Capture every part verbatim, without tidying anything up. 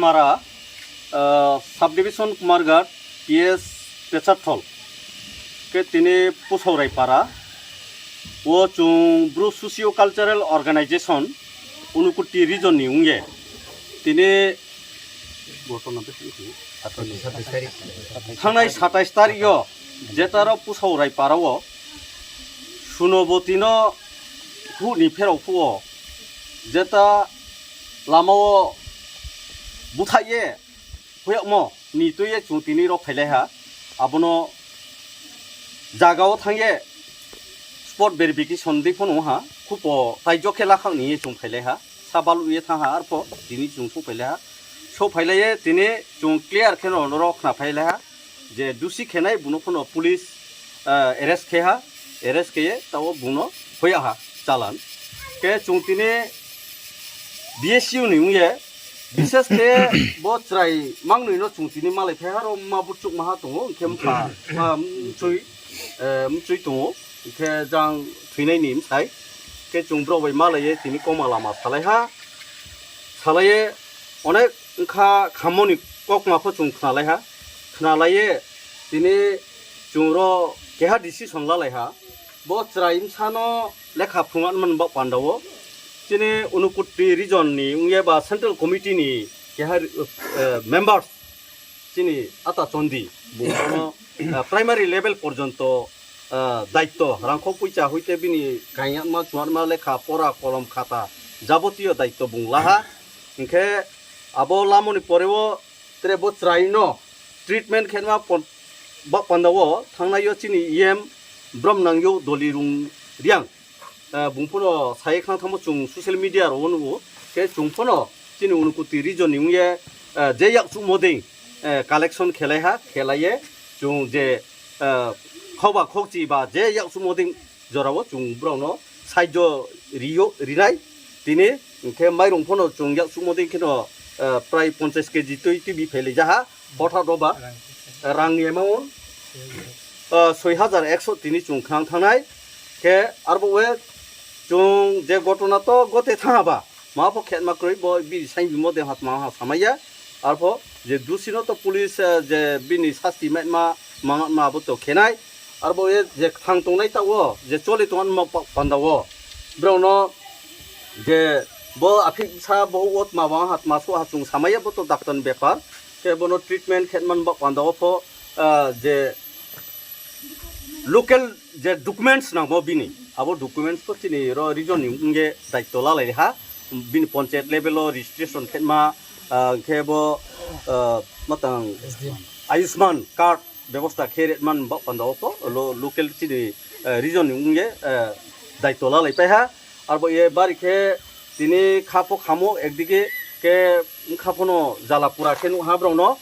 Para, ah, subdivision Kumarghat, P S Pecharthal, khe tini Pusaurai para, wo chung Bru Socio Cultural Organization, Unakoti region ni ong ye, tini thangnai satais tarik yo, jeta rao Pusaurai para wo, Sunoboti no huh ni pherao phuh wo, jeta lama wo búthaih ye, hoih yagmo ni tui ye chung tini ro phailai ha. Abo no zaga wo thanng ye spot verification dei pho no ha, khupo taijo khe lakhang ni ye chung phailai ha, sa baluh ye thanng ha, arpho tini chung souhphailai ha. Souhphailai ye tini chung clear khe no ro khna phailai ha, je dusi khenai bung no pho no police, ah, arrest khe ha, arrest khe ye taoh wo bung no hoih yag ha, challan. Khe chung tini B S U ni ong ye, bises khe bo chrai mangnoi no chung tini malai phai ha, ro mma burchouh maha tong ou, hing khe mpha, ah, mchui, eh, mchui tong ou, hing khe jang thoinai ni bsai. Khe chung brao bai malai ye tini kauma lama salai ha, salai ye onek bkha khammo ni kaukma pho chung khnalai ha, khnalai ye tini chung ro keha decision lalai ha, bo chrai bsa no lekha phrungna man baoh panda wo, chini Unakoti region ni ong ye ba central committee ni keha, eh, members, chini ata Chondi, bung no, eh, primary level porjonto, eh, daityo, rangkhou poicha hoite bini kaingyama chuatma lekha pora kolom khata jabotiyo daityo bung la ha. Hing khe abo lamo ni pore wo tre bo chrai no treatment khe ma pon-, baoh panda wo thanngnai yo chini E M Bromnang yo Dolirung Reang, eh, bung pho no sa ye khnang thanngmo chung social media rao wo nuh ou. Khe chung pho no chini Unakoti region ni ong ye, eh, je yakchuhmo dei, eh, collection khelai ha, khelai ye chung je, eh, khauba khaukchi ba je yakchuhmo dei jora wo chung brao no saijo ri yo, ri nai. Tini hing khe mairung pho no chung yakchuhmo dei khe no, eh, prai ponchas kg tui tuibi phailai ja ha, botha doba, rang ni amount, eh, soi hajar ekso tini chung khnang thanng nai. Khe arbo we chung je gotona to gote thanng ha ba, ma pho khetma kroi bo bini saingbimo de hatma ha samai ya. Arpho je dusi no to police, eh, je bini sasti maima, mangma abo to khe nai. Arbo ye je kthang tongnai taoh wo, je choli tongma panda wo, brao no je bo aphih bsa bo wo tma bang ha tma souh ha chung samai ya, bo to doctor ni bepar. Khe bo no treatment khe man baoh panda wo pho, ah, je local je documents nangmo bini, abo documents pho chini ro region ni ong ye daityo lalai ha, bini panchayat level wo registration khe ma, ah, khe bo, ah, matang Ayushman card bebosta khe ri man baoh panda wo pho, lo-, local chini, eh, region ni ong ye, eh, daityo lalai pai ha. Arbo ye bari khe tini kha pho khamo ekdige khe bkha pho no jala pura khe nuh ha brao no.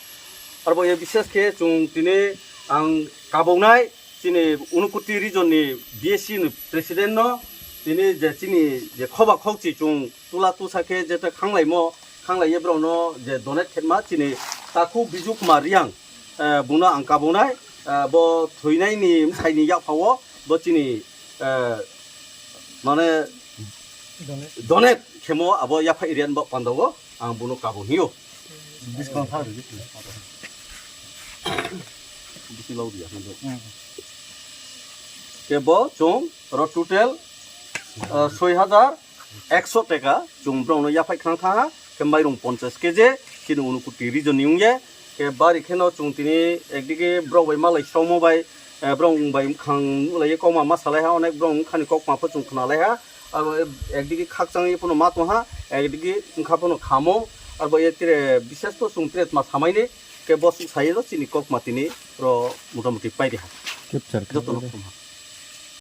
Arbo ye bises khe chung tini ang kabau nai chini Unakoti region ni B S C ni president no, tini je chini je khoba khokchi chung tula tusa khe jeta khanglaimo, khanglai ye brao no je donate khe ma chini takhu Biju Kumar Reang, eh, bung no ang kabau nai, eh, bo thoinai ni bsai ni yakpha wo, bo chini, eh, mane donate khemo abo yaphaih ri ya ni baoh panda wo ang bung no kabau hing ou. Khe bo chung ro total, eh, soi hajar ekso teka chung brao no yaphaih khnang thanng ha, khe mairung ponchas kg, chini Unakoti region ni ong ye, khe bari khe no chung tini ekdige brao bai malai sraomo bai, eh, brao bai mkhang nuhlai ye kauma ma salai ha, onek brao bkha ni kaukma pho chung khnalai ha, abo ekdige khakchang ye pho no ma tong ha, ekdige bkha pho no khamo, arbo ye tre bises to chung tre tma samai ni, khe bo suh sa ye no chini kaukma tini ro motamuti pai ri ha. Joto no khum ha.